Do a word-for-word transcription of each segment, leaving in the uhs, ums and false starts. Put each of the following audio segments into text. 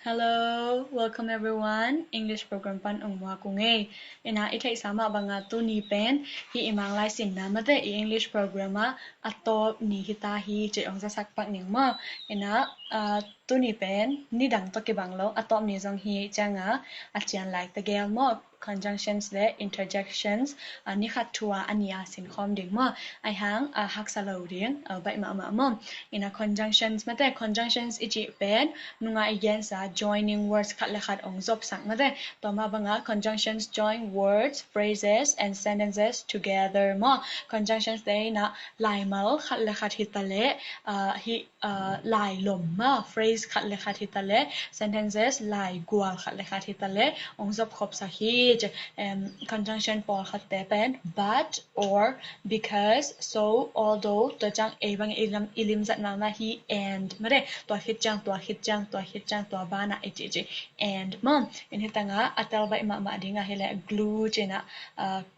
Hello, welcome everyone. English program pan ong muak ung ei. Ina i theihsa mah banga tuni pen hi i Manglai sinna mate i English program a a tawp ni hita hi ci ong zasak pak ning maw. Ina tuni pen nidang tawh kibang lo a tawp ni zong hi cianga a cian lai tegel maw. Conjunctions le interjections a ni khat thua a nia sinkhawm ding maw. Ai hang a haksa lo ding a baih mahmah maw. Ina conjunctions mate conjunctions i cih pen nunga i gensa joining words khat le khat ong zopsak mate. Tua mah banga conjunctions join words, phrases and sentences together maw. Conjunctions te ina laimal khat le khat hita le hi lailom maw, phrase khat le khat hita le sentences laigual khat le khat hita le ong zopkhopsak hi. Conjunction pawlkhatte pen but, or, because, so, although, tua ciang ei bang i limzat mahmah hi and mate. Tua khit ciang, tua khit ciang, tua khit ciang, tua banah i cih cih and maw. In hitanga a tel baih mahmah dinga hi le glue cina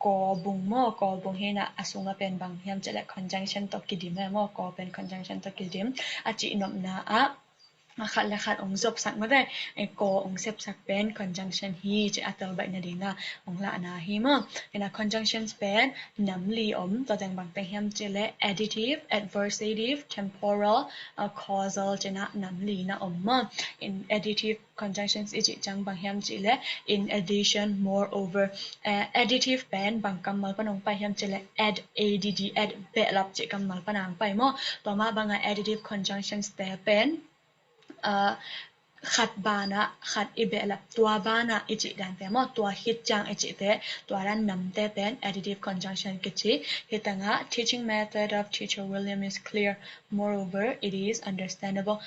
kawbung maw, kawbung hina a sunga pen bang hiam cih le conjunction tawh kidim e maw, kaw pen conjunction tawh kidim a cih nopna ah a khat le khat ong zopsak mate. Kaw ong sepsak pen conjunction hi ci a tel baih nadinga ong lahna hi maw. Ina conjunctions pen nam li om, tua teng bang teng hiam cih le additive, adversative, temporal, causal cina nam li na om maw. In additive conjunctions i cih ciang bang hiam cih le in addition, moreover. Additive pen bang kammal pan ong pai hiam cih le add, add, add, behlap cih kammal pan ong pai maw. Tua mah banga additive conjunctions te pen khat banah khat i behlap, tua banah i cih dante maw, tua khit ciang i cihte, tua dan namte pen additive conjunction kici. Hitanga teaching method of Teacher William is clear, moreover it is understandable.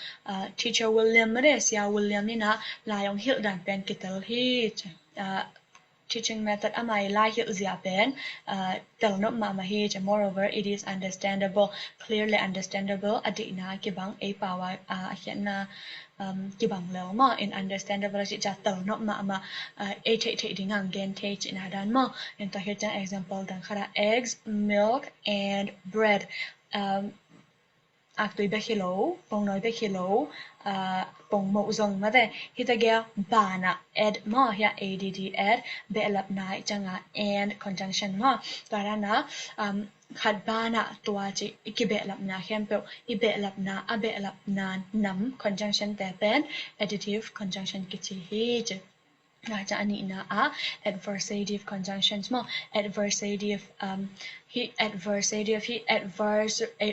Teacher William mate, Sia William ina lai ong hilh dan pen kitel hi. Teaching method ama i lai hilh zia pen telnop mahmah hi ci. Moreover it is understandable, clearly understandable, a deihna kibang, ei pau a a khiatna kibang lel maw. In understandable a cih ciang telnop mahmah, ei theihtheih dinga gen thei cihna dan maw. In tua khit ciang example dang khat ah eggs, milk and bread. Aktui bek hi lo, pongnawi bek hi lo, pongmoh zong mate. Hita gel banah add maw, hia add, add, behlapna i cianga and conjunction maw. Tua dana khat banah tua ci i kibehlapna khempeuh, i behlapna, a behlapna nam conjunction te pen additive conjunction kici hi ci. Ca a nihna ah adversative conjunctions maw. Adversative hi, adversative hi,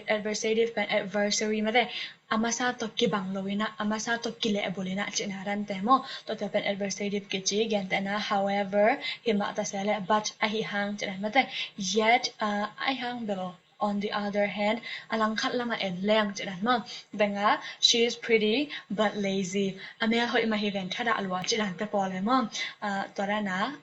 adversative pen adversary mate. A masa tawh kibang lo ina, a masa tawh kilehbul ina cihna dante maw. Tuate pen adversative kici. Gentehna however, himah tase le but, ahi hang cihna mate. Yet, ahi hang bel, on the other hand, a langkhat lama en leng cihdan maw. Danga she is pretty but lazy. A mel hoih mah hi ven thadah lua cihdan te pawl e maw. Tua dana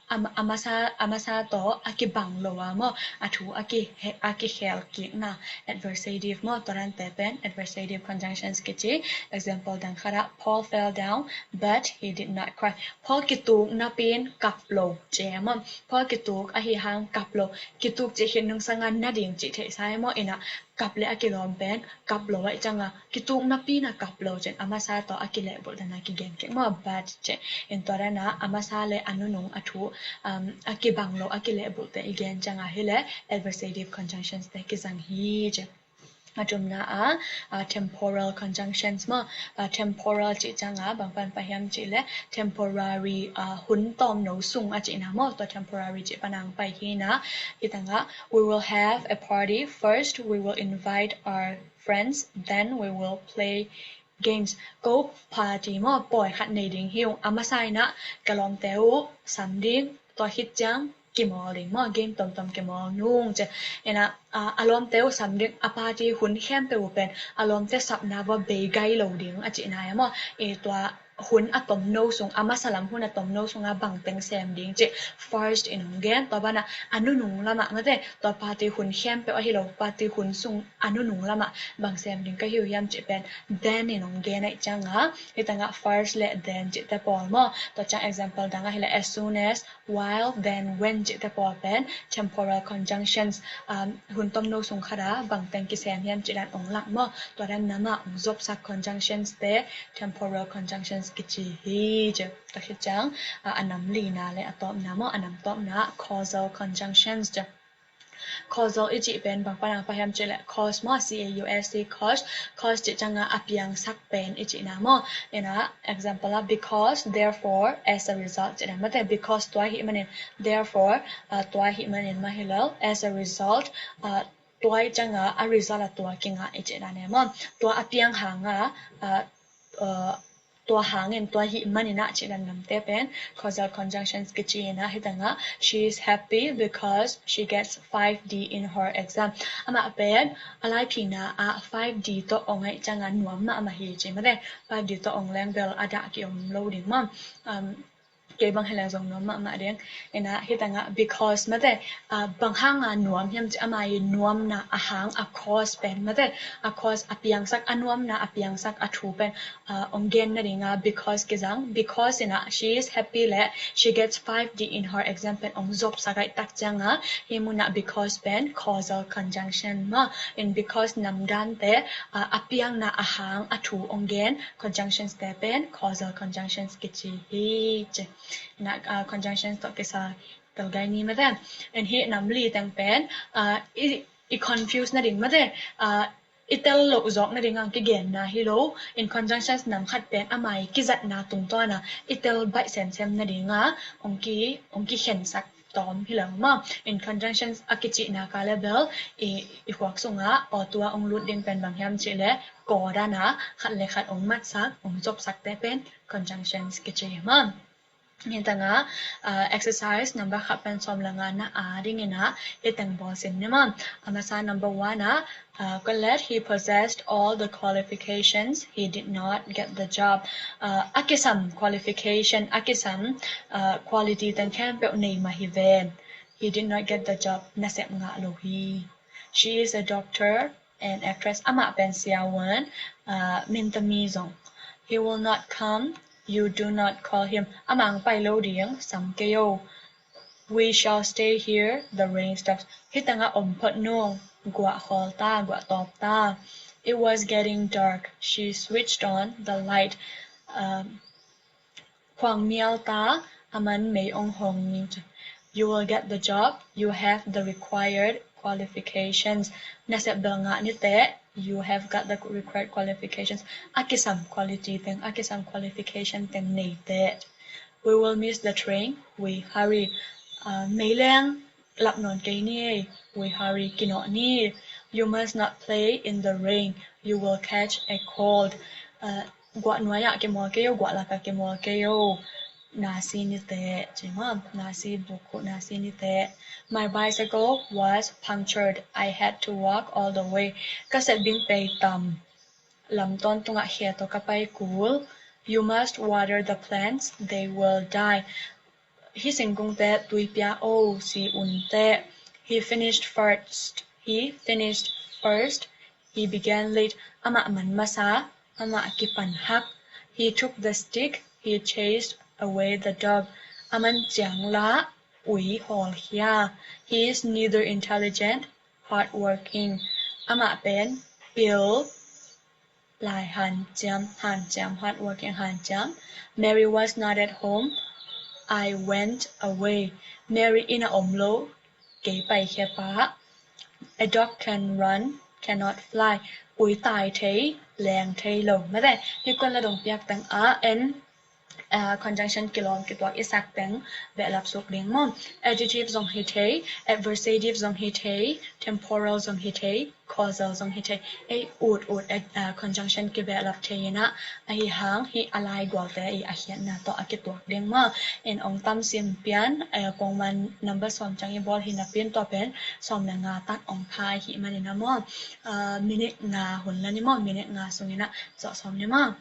a masa, a masa tawh a kibang lo a maw, a thu a kikhel kikna adversative maw. Tua dante pen adversative conjunctions kici. Example dang khat ah Paul fell down but he did not cry. Paul kituk napi in kap lo ci e maw. Paul kituk ahi hang kap lo. Kituk cih khit nungsanga na ding cih theihsa e maw. Ina kap le a kilawm pen kap lo ahih cianga kituk napi ina kap lo cin a masa tawh a kilehbulh dana kigen kik maw. But cih in tua dana a masa le a nunung a thu a kibang lo a kilehbulhte i gen cianga hi le adversative conjunctions te kizang hi ci. A thumna ah temporal conjunctions maw. Temporal cih cianga bang pan pai hiam cih le temporary, hun tawmno sung a cihna maw. Tua temporary cih pan ang pai hi na. Hi tanga we will have a party. First we will invite our friends, then we will play games. Ko party maw, pawi khat nei ding hi ung. A masa ina ka lawmte uh sam ding, tua khit ciang kimawl ding maw, game tomtom kimawl nung ci. Ina a lawmte uh sam ding, a party hun khempeuh uh pen a lawmte sapna vua bei gai lo ding a cihna e maw. Tua hun a tomno sung, a masa lam hun a tomno sunga bangteng sem ding cih first in hong gen. Tua bana a nunung lama mate, tua party hun khempeuh ahi lo, party hun sung a nunung lama bang sem ding ka hi uh hiam cih pen then in hong gen ahih cianga. Hi tanga first le then cihte pawl maw. Tua ciang example danga hi le as soon as while, then, when cihte pawl pen temporal conjunctions, um, hun tomno sung khat ah bang teng kisem hiam cih dan ong lak maw, tua dan nam ah ong zopsak conjunctions te temporal conjunctions kici hi ci. Tua khit ciang, ah, a nam lina le a tawpna maw, a nam tawpna causal conjunctions ci. Causal i cih pen bang pan a pai hiam cih leh cause maw, C A U S E, cause, cause cih ciangin a piangsak pen i cihna maw. Ina example ah, because, therefore, as a result cihna mate, because tua ahih manin, therefore, ah, tua ahih manin mah hi lo, as a result, ah, tua ahih ciangin a result ah tua kingah i cihna ne maw. Tua a piang hangin, ah, uh, tua hangin, tua ahih manin ah cih dan namte pen causal conjunctions kici ina, hi tangah, she is happy because she gets five D in her exam. Amah pen a laiphina ah five D tawh ong ahih ciangin nuam mahmah hi ci mate. Five D tawh ong leng bel a dah ki-om lo ding maw. Um, kei bang hi leng zong nuam mahmah ding. Ina hi tangah because mate, ah, bang hanga nuam hiam cih, ama i nuamna a hang a cause pen mate, a cause a piangsak, a nuamna a piangsak a thu pen, ah, ong gen nadinga because kizang, because ina she is happy le she gets five D in her exam pen ong zopsak ahih tak cianga, hi muna because pen causal conjunction maw. In because namdante, ah, a piangna a hang a thu ong gen conjunctions te pen causal conjunctions kici hi ci. Ina, ah, conjunctions tawh kisai tel gai ni mate. In hih nam li teng pen, ah, i, i confuse nading mate, ah, i tel loh zawk nading ang kigenna hi lo. In conjunctions nam khat pen ama i kizatna tungtawna i tel baih semsem nadinga ong ki, ong kikhensak tawm hi lo maw. In conjunctions a kicihna ka le bel i, i khuak sungah aw tua ong lut ding pen bang hiam cih leh kaw dana khat le khat ong matsak, ong zopsakte pen conjunctions kici hi maw. Hi tangah, ah, exercise number khat pan sawm le nga na a dingin ah hi teng bawl sin ni maw. A masa number one ah, ah, Colette, he possessed all the qualifications, he did not get the job. Ah, a kisam qualification, a kisam, ah, quality teng khempeuh nei mah hi ven. He did not get the job, nasep ngah lo hi. She is a doctor, an actress, amah pen siavuan, ah, mintami zong. He will not come, you do not call him. Amah ong pai lo ding, sam kei o. We shall stay here, the rain stops. Hi tangah om phot nung, guah khawl ta, guah tawp ta. It was getting dark. She switched on the light. Um, khuang mial ta, aman mei ong hong. You will get the job. You have the required qualifications. Nasep bel ngah ni teh. You have got the required qualifications. A kisam quality teng, a kisam qualification teng nei teh. We will miss the train. We hurry. Ah, mei leng lap nawn kei ni ei. We hurry, kinawh ni. You must not play in the rain. You will catch a cold. Ah, guah nuai-ah kimual kei o, guah lakah kimual kei o. Nasi ni teh, ci maw, nasi buk uh, nasi ni teh. My bicycle was punctured. I had to walk all the way. Ka setbing pei tam. Lam tawntungah khe tawh ka pai kul. You must water the plants, they will die. Hih singkungte tui pia o, si un teh. He finished first. He finished first. He began late. Amah man masa, amah kipan hak. He took the stick. He chased away the dog. Aman ciang la, ui hawl khia. He is neither intelligent, hardworking. Amah pen pil, lai hanciam, hanciam, hardworking, hanciam. Mary was not at home. I went away. Mary inn ah om lo, kei paikhia pah. A dog can run, cannot fly. Ui tai thei, leng thei lo. Mate, hih kuan la dong piak teng ah en, ah, conjunction kilawm kituak i sak teng behlap suk ding maw. Adjective zong hi thei, adversative zong hi thei, temporal zong hi thei, causal zong hi thei. Ei ut ut, ah, conjunction kibehlap thei inah, ahi hang hih a lai gualte i a khiatna tawh a kituak ding maw. In ong tam sim pian, ah, pongman number sawm ciang i bawl hi napi-in tua pen sawm le nga tak ong pha ahih manin ah maw. Ah, minute nga hun la ni maw, minute nga sung inah zawh sawm ni maw.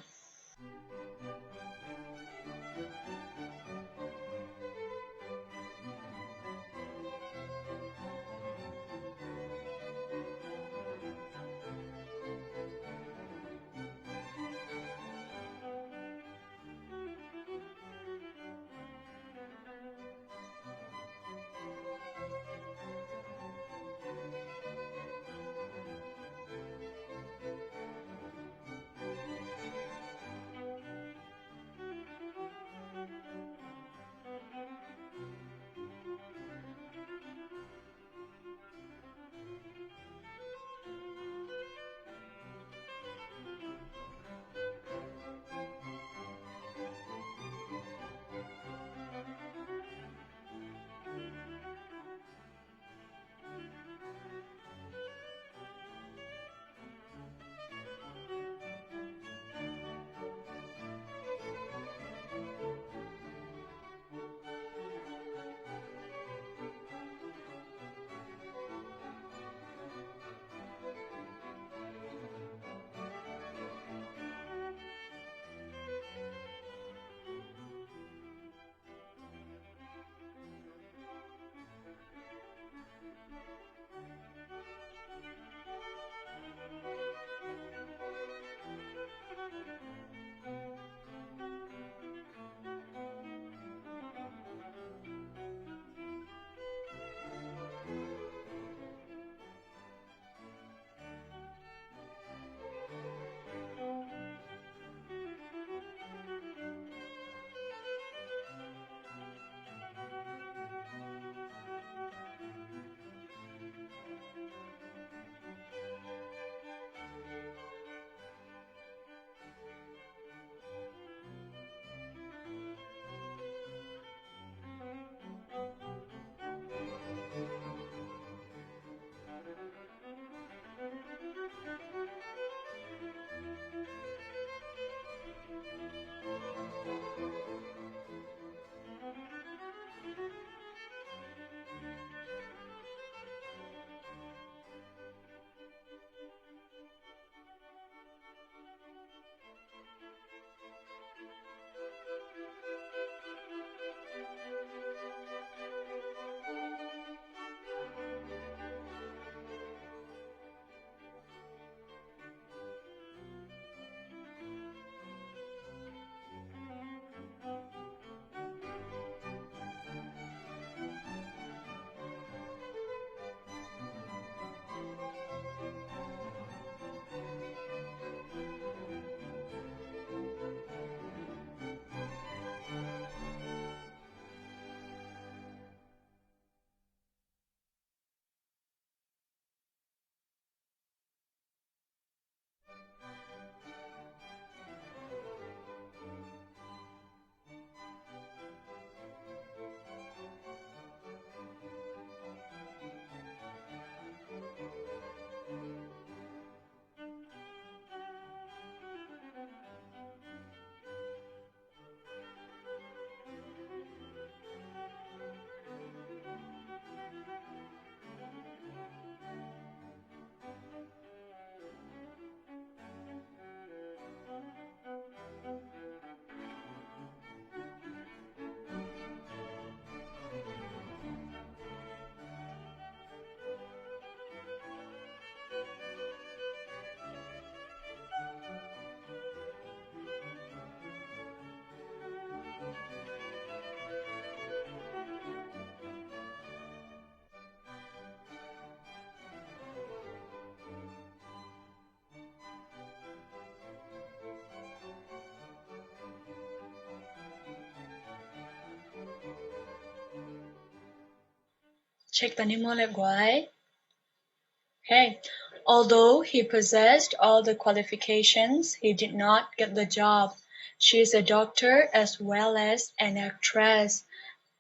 Check ta ni maw le guai. Okay. Although he possessed all the qualifications, he did not get the job. She is a doctor as well as an actress.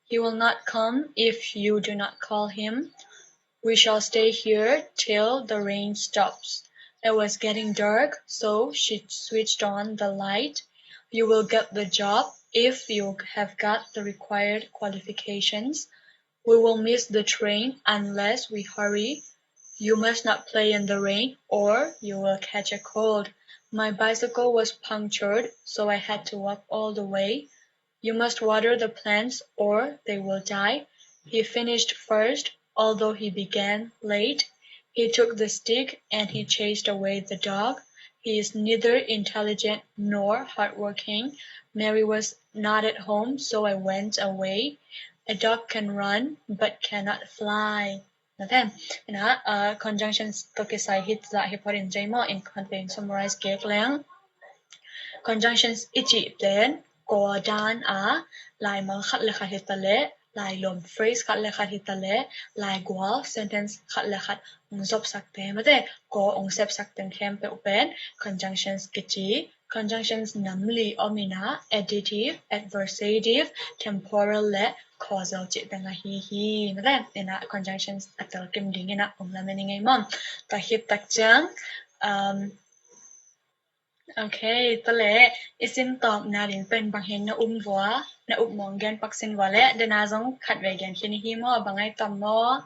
He will not come if you do not call him. We shall stay here till the rain stops. It was getting dark, so she switched on the light. You will get the job if you have got the required qualifications. We will miss the train unless we hurry. You must not play in the rain or you will catch a cold. My bicycle was punctured, so I had to walk all the way. You must water the plants or they will die. He finished first, although he began late. He took the stick and he chased away the dog. He is neither intelligent nor hardworking. Mary was not at home, so I went away. A dog can run but cannot fly. Na te, ina, uh, conjunctions tawh kisai hih zah hi phot in, J mo, in content summarize kik leng. Conjunctions i cih pen kaw dan a laimal khat le khat hi ta leh, lailawm phrase khat le khat hi ta leh, laigual sentence khat le khat ong zopsak te, mate, kaw ong sepsak teng khempeuh pen conjunctions kici. Conjunctions nam li om ina, additive, adversative, temporal le causal cih teng ahi hi. Mate, ina conjunctions a tel kim ding ina ong lamen i ngei mawm. Tua khit tak ciang, um, okay, tua leh i sin tawpna ding pen bang hi na um vua, na up mawng gen pak sin vua leh, dena zong khat vei gen khin i hi maw, bang ai tawm maw?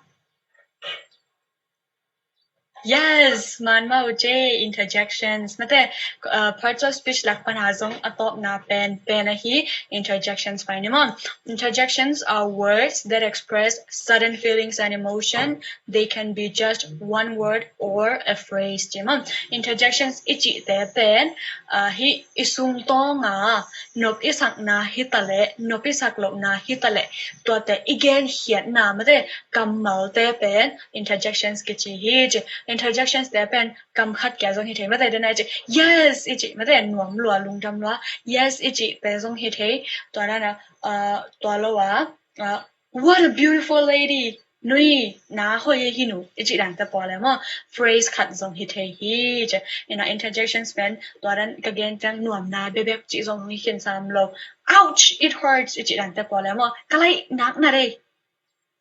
Yes, man mau je, interjections. Mate, uh, parts of speech lak pan a zong a tawpna pen, pen ahi, interjections pai ni maw. Interjections are words that express sudden feelings and emotion. They can be just one word or a phrase, ci maw. Interjections i cih te pen, uh, hih i sungtawnga nop i sakna hi ta leh, nop i sak lohna hi ta leh, tuate i genkhiatna, mate, kammalte pen interjections kici hi ci. Interjections te pen kam khat kia zong hi thei, mate, dena i ci yes i cih, mate, nuam lua, lungdam lua, yes i cih te zong hi thei. Tua dana, uh, tua lo a, uh, what a beautiful lady. Nui, na hoih hi nu, i cih dante pawl e maw. Phrase khat zong hi thei hi ci. Ina interjections pen tua dan ka gen ciang nuamna bebek cih zong hi khin sam lo. Ouch, it hurts, i cih dante pawl e maw. Ka lai nak na dei.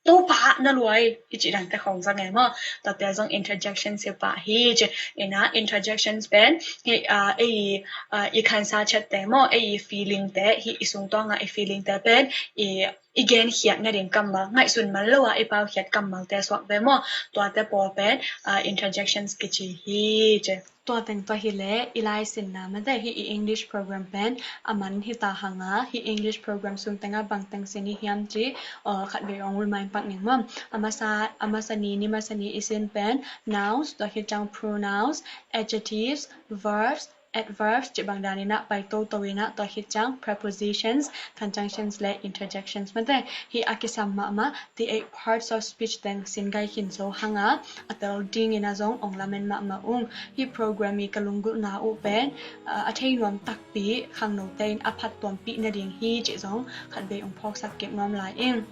Topa na luai, i cih dante khong zong e maw. Tuate zong interjections hi pah hi ci. Ina interjections pen hi, uh, ei, uh, i khansa chat te maw, ei i feeling te, hi i sungtawnga i feeling te pen i i genkhiat nading kammal, ngaihsun man lo a i paukhiat kammalte suak ve maw. Tuate pawl pen, ah, interjections kici hi ci. Tua teng tua hi leh i laisinna, mate, hi i English program pen a man hi ta hang a, hi English program sung tenga bang teng sin i hiam ci, ah, khat vei ong remind pak ning maw. A masa, a masa ni, ni masa ni i sin pen nouns, tua khit ciang pronouns, adjectives, verbs, adverbs, cih bang dan ina pai toto ina, tua khit ciang prepositions, conjunctions le interjections, mate, hi a kisam mahmah, the eight parts of speech teng sin gai khin zo hang a, a tel ding ina zong ong lamen mahmah ung. Hi program i ka lunggulhna uh pen, uh, a thei nuam takpi khangnote in a phattuampih nading hi cih zong khat vei ong phawksak kik nuam lai ing.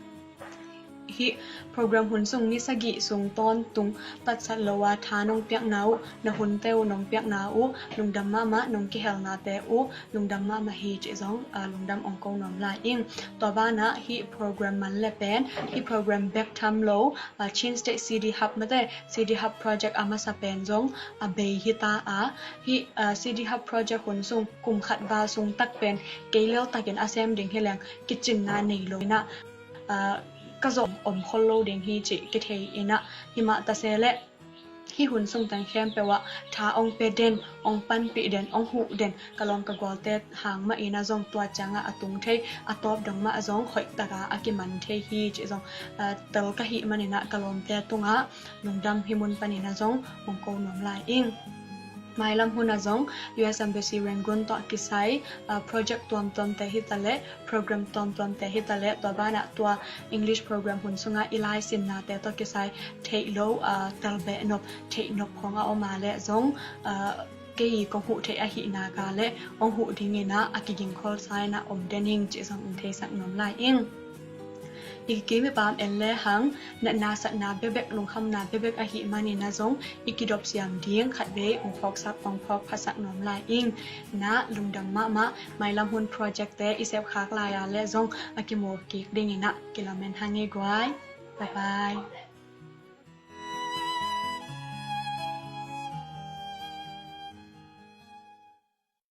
Hih program hun sung ni sagih sung tawntung tatsat lo a tha nong piakna uh, na hunte uh nong piakna uh, lungdam mahmah, nong kihelnate uh lungdam mahmah hi cih zong, ah, lungdam ong ko nuam lai ing. Tua banah hih program man le pen, hih program bek tham lo, ah, Chin State C D Hub, mate, C D Hub project a masa pen zong a bei hi ta a. Hih, ah, C D Hub project hun sung kum khat val sung tak pen kei lel takin a sem ding hi leng kicinna nei lo ina, ah, ka zawh om khol lo ding hi cih kithei ina, himah ta se leh hih hun sung teng khempeuh ah tha ong pe den, ong panpih den, ong huh den, ka lawm ka gualte hang mah ina zong tua cianga a tung thei, a tawp dong mah a zong hoih taka a kiman thei hi cih zong, ah, tel ka hih man ina ka lawmte tungah lungdam hi mun pan ina zong ong ko nuam lai ing. Mailam hun a zong U S Embassy Rangoon tawh kisai, ah, project tuamtuamte hi ta leh, program tuamtuamte hi ta leh, tua banah tua English program hun sunga i laisinnate tawh kisai theih lo, ah, tel behnop, theih nop khong a om a leh zong, ah, kei kong huh theih ahih nak a leh ong huh ding ina a kiging kholsa ina om den ing cih zong ong theisak nuam lai ing. I kikim i pam en le hang, natna satna bebek, lungkhamna bebek ahih manin ah zong i kidop siam ding, khatvei ong phawksak ong phawk phasak nuam lai ing. Na lungdam mahmah. Mailam hun project te i sep khak lai a le zong a kimu kik dingin ah kilamen hang ei guai. Bye bye.